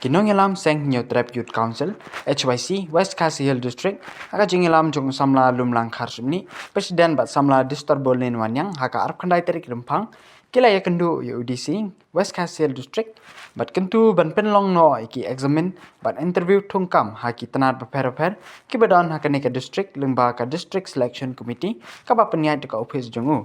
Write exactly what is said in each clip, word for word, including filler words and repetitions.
Ki nongïalam seng Hynñiewtrep Youth Council, H Y C, West Khasi Hills District, ha ka jingïalam jong u samla Lumlang Kharshimni, President bad samla Disturbo Lin Waniang, ha ka arphew khyndai tarik Rymphang, ki la ïakynduh ïa u D C West Khasi Hills District, bad kyntu ban pynlong noh ïa ki examine bad interview thungkam ha ki tnat bapher bapher kiba don ha kane ka district lyngba ka District Selection Committee kaba pynïaid da ka ophis jong u.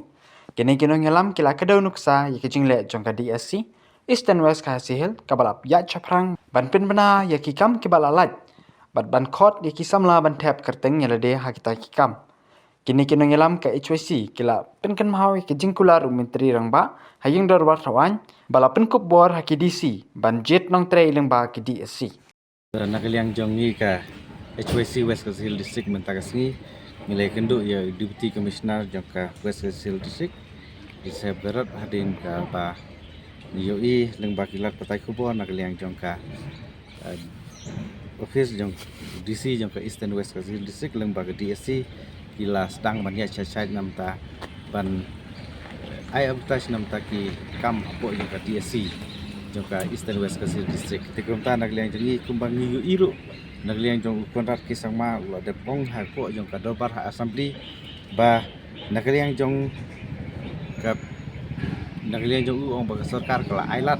Kine ki nongïalam ki la kdew nuksa ïa ka jingleh jong ka D S C Eastern West Khasi Hills kaba la ïaid shaphrang ban pynbna ïa ki kam kiba la lait bad ban khot ïa ki samla ban thep kyrteng ïa lade ha kita ki kam. Kine ki nongïalam ka H Y C ki la pynkynmaw ïa ka jingkular u Myntri Rangbah ha ïing dorbar thaw aiñ ba la pynkup bor ha ki D C ban jied nongtrei lyngba ki D S C. Na ka liang jong ngi ka H Y C West Khasi Hills District mynta ka sngi ngi la ïakynduh ïa u Deputy Commissioner jong ka West Khasi Hills District, Joseph Berot, hadien kaba ngi ïohi lyngba ki lad pathai khubor na ka liang jong ka, eh, ophis jong D C jong ka Eastern West Khasi Hills District lyngba ka D S C ki la sdang ban ïaid shai shai namar ban ai advertise namar ki kam hapoh jong ka D S C jong ka Eastern West Khasi Hills District. Te kumta na ka liang jong ngi kumba ngi ïohi ruh na ka liang jong u Conrad K Sangma u la dep ong hapoh jong ka dorbar ha Assembly ba na ka liang jong ka, na ka liang jong u ong ba ka sorkar ka la ai lad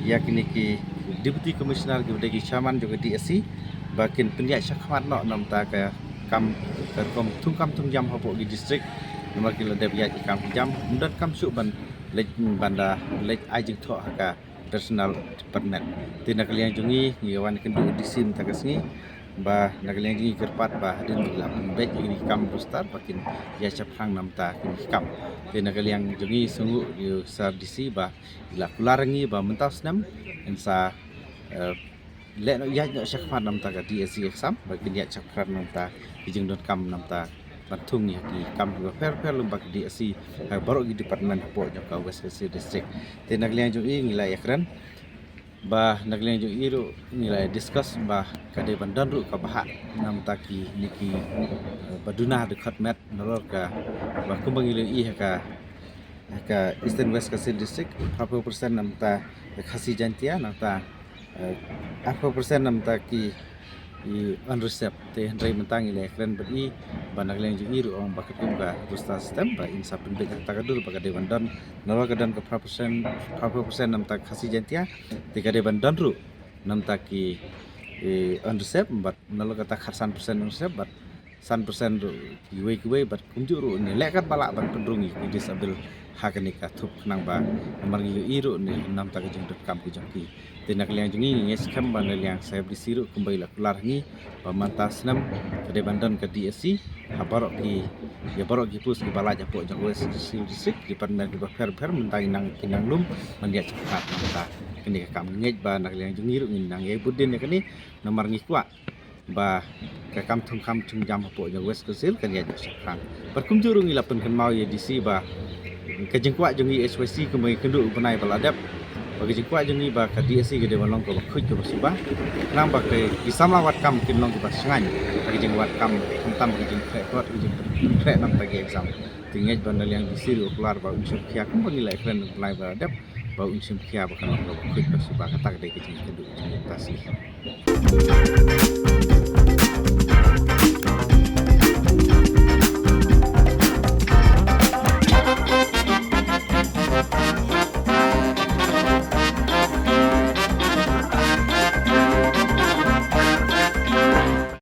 ïa kine ki Deputy Commissioner kiba dei ki Chairman jong ka D S C ba kin pynïaid shakhmat noh namar ka kam ka rukom thungkam thungjam hapoh ki district namar ki la dep ïaid ki kam ki jam, ym donkam shuh ban leit ban da leit ai jingthoh ha ka personal department. Te na ka liang jong ngi ngi wan kynduh D C mynta ka sngi ba na ka liang jong ngi kyrpad ba hadien ba la pynbeit ïa kine ki kam roster ba kin ïaid shaphrang namar kine ki kam. Te na ka liang jong ngi sngewnguh ïa u Sir D C ba la kular ïa ngi ba mynta u snem yn sa, eh, leh noh ïaid noh shakhmat namar ka D S C exam ba kin ïaid shakhmat namar ki jingdonkam namar ban thung ïa ki kam kiba pher pher lyngba ka D S C ha baroh ki department hapoh jong ka West Khasi District. Te na ka liang jong ngi ngi la ïakren ba na ka liang jong ngi ruh ngi la discuss ba ka dei ban don ruh ka bhah namar kine ki, eh, ba duna dkhot met nalor ka ba kumba ngi la ïohi ha ka, ha ka Eastern West Khasi District, phraphew percent namar ka Khasi Jaintia namar, eh, arphew percent namar ki, i, unreserved. Te hynrei mynta ngi la ïakren bad i ba na ka liang jong i ruh ong ba katkum ka roster system ba in sa pynbeit ha kata ka dur ba ka dei ban don nalor ka don ka phraphew percent, phraphew percent namar ka Khasi Jaintia, te ka dei ban don ruh namar ki, i, unreserved bad nalor kata khatsan percent unreserved bad san percent ruh kiwei kiwei bad kumjuh ruh ngi leh katba lah ban pynrung ïa ki disable ha kane ka thup khnang ba namar ngi ïohi ruh namar ka jingdonkam ka jong ki. Te na ka liang jong ngi ngi ngeit skhem ba na ka liang Sir D C ruh kumba i la kular ha ngi ba mynta u snem ka dei ban don ka D S C ha baroh ki, ïa baroh ki post kiba lait hapoh jong ka West Khasi Hills District, department kiba pher pher mynta ngi nang, ki nang lum ban ïaid shakhmat namar kane ka kam. Ngi ngeit ba na ka liang jong ngi ruh ngin nang ïai bud dien ïa kane namar ngi kwah ba ka kam thungkam thungjam hapoh jong ka West Khasi Hills kan ïaid noh shaphrang. Bad kumjuh ruh ngi la pynkynmaw ïa D C ba ka jingkwah jong ngi H Y C kumba ngi kynduh u bnai ba la dep ba ka jingkwah jong ngi ba ka D S C ka dei ban long kaba khuid kaba suba, khnang ba ki samla wad kam kin long kiba shngaiñ ha ka jingwad kam, khamtam ka jingkhreh kot, ka jingkhreh namar ki exam. Te ngi ngeit ba na ka liang D C ruh u kular ba un shim khia kumba ngi la ïakren u bnai ba la dep ba un shim khia ba kan long kaba khuid kaba suba. Kata ka dei ka jingkynduh jong ngi mynta ka sngi.